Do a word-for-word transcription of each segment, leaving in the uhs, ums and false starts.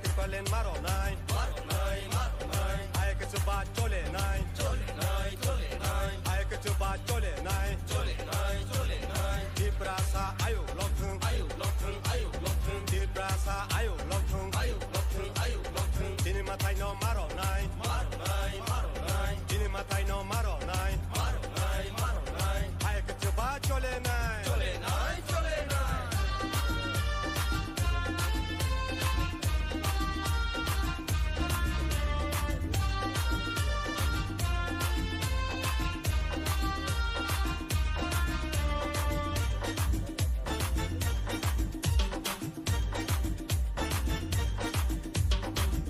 Tipraland maro nai, maro nai, maro nai. Hai khe chuba chole nai, chole nai, chole nai. Hai khe chuba chole nai, chole nai, chole nai. Tiprasa ayuk lokthung, ayuk lokthung, ayuk lokthung. Tiprasa ayuk lokthung, ayuk lokthung, ayuk lokthung. Chini mathai no maro nai, maro nai, maro nai. Chini mathai no maro nai, maro nai, maro nai. Hai khe chuba chole nai, chole nai, chole nai.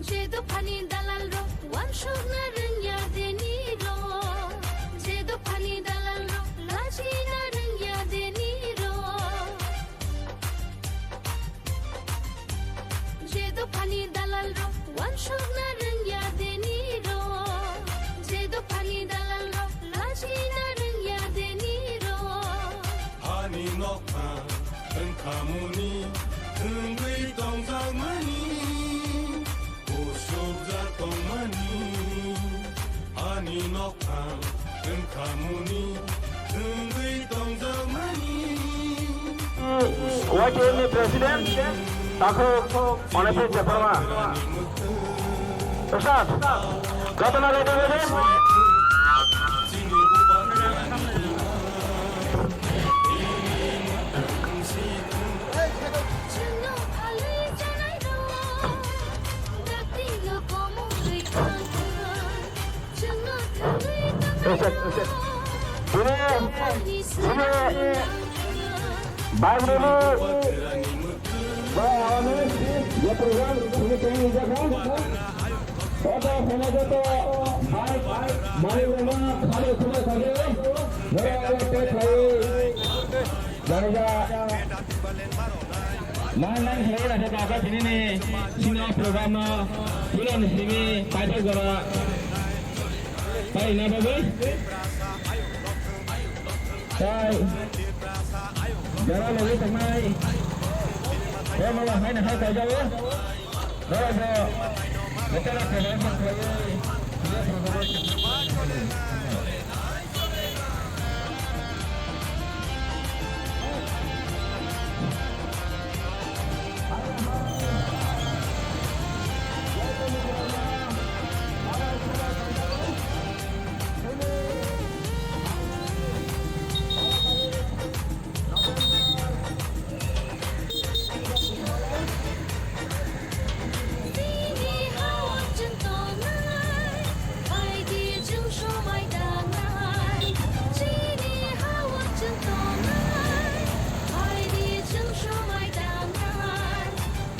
Je dophani dalal rok wansukna rwngya deni rok, je dophani dalal rok lachina rwngya deni rok. Je dophani dalal rok wansukna rwngya deni rok, je dophani dalal rok lachina rwngya deni rok. Hani nokha wngkhamuni wngwi tongjakmani, usukjak tongmani. Ani nokha wngkhamuni wngwi tongjakmani. Y T F ni President, Takhuk Onesing Debbarma. Ustad, jotono ready, ready? Bini sini bike rally, bike awareness, ya program sini kami ucapkan. Oto samajoto bike, bike rally khali khali khali, nara nara tei khai. Jaga jaga. Nang nang khlai rw kha kaka tini ni sino program no tulon simi paithak jora paina bagwi. Tai jora logwi tangnai. Tei mala haina hai kaijago.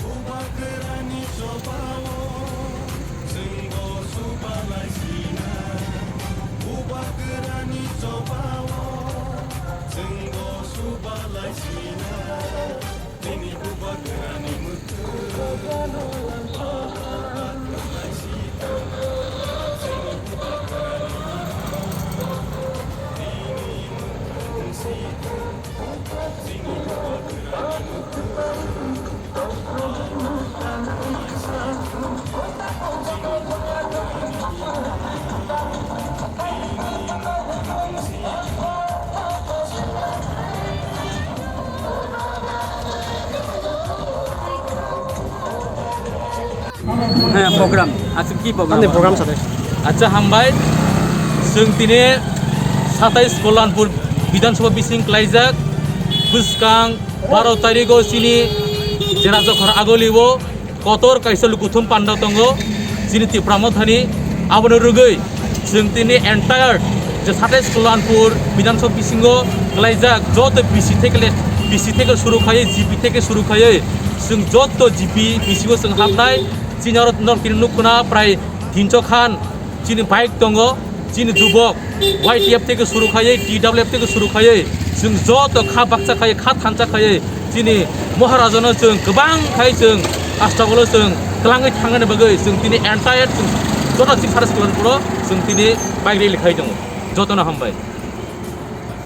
Bubagrani chobao chwngbo subalai sinai. Bubagrani chobao chwngbo subalai sinai. Chini bubagrani mwkhwtwng. Heh, program. Acha ki program? Ani program sade. Acha, hambai. Chwng tini satais Kollanpur Bidhan Sabha bising klaijak. Bwskang baro tarigo chini jera jokhor agolio kotor kaisa lukuthum panda tongo chini Tipra Mothani. Abono rwgwi chwng tini entire je satais Kollanpur Bidhan Sabha bisingo klaijak joto B C theke le, B C theke suru khaiwi, G P theke suru khaiwi chwng joto G P B C o chwng hapnai. Chini oro nok tini nukuna prai tinso khan chini bike tongo, chini jubok Y T F theke suru khaiwi, T W F theke suru khaiwi chwng joto kha baksa khaiwi, kha thansa khaiwi chini Maharajano chwng kwbang khai chwng hastagolo chwng twlangwi thangnani bagwi chwng tini entire chwng joto chini satais Kollanpuro chwng tini bike rally khai tongo. Jotono hambai.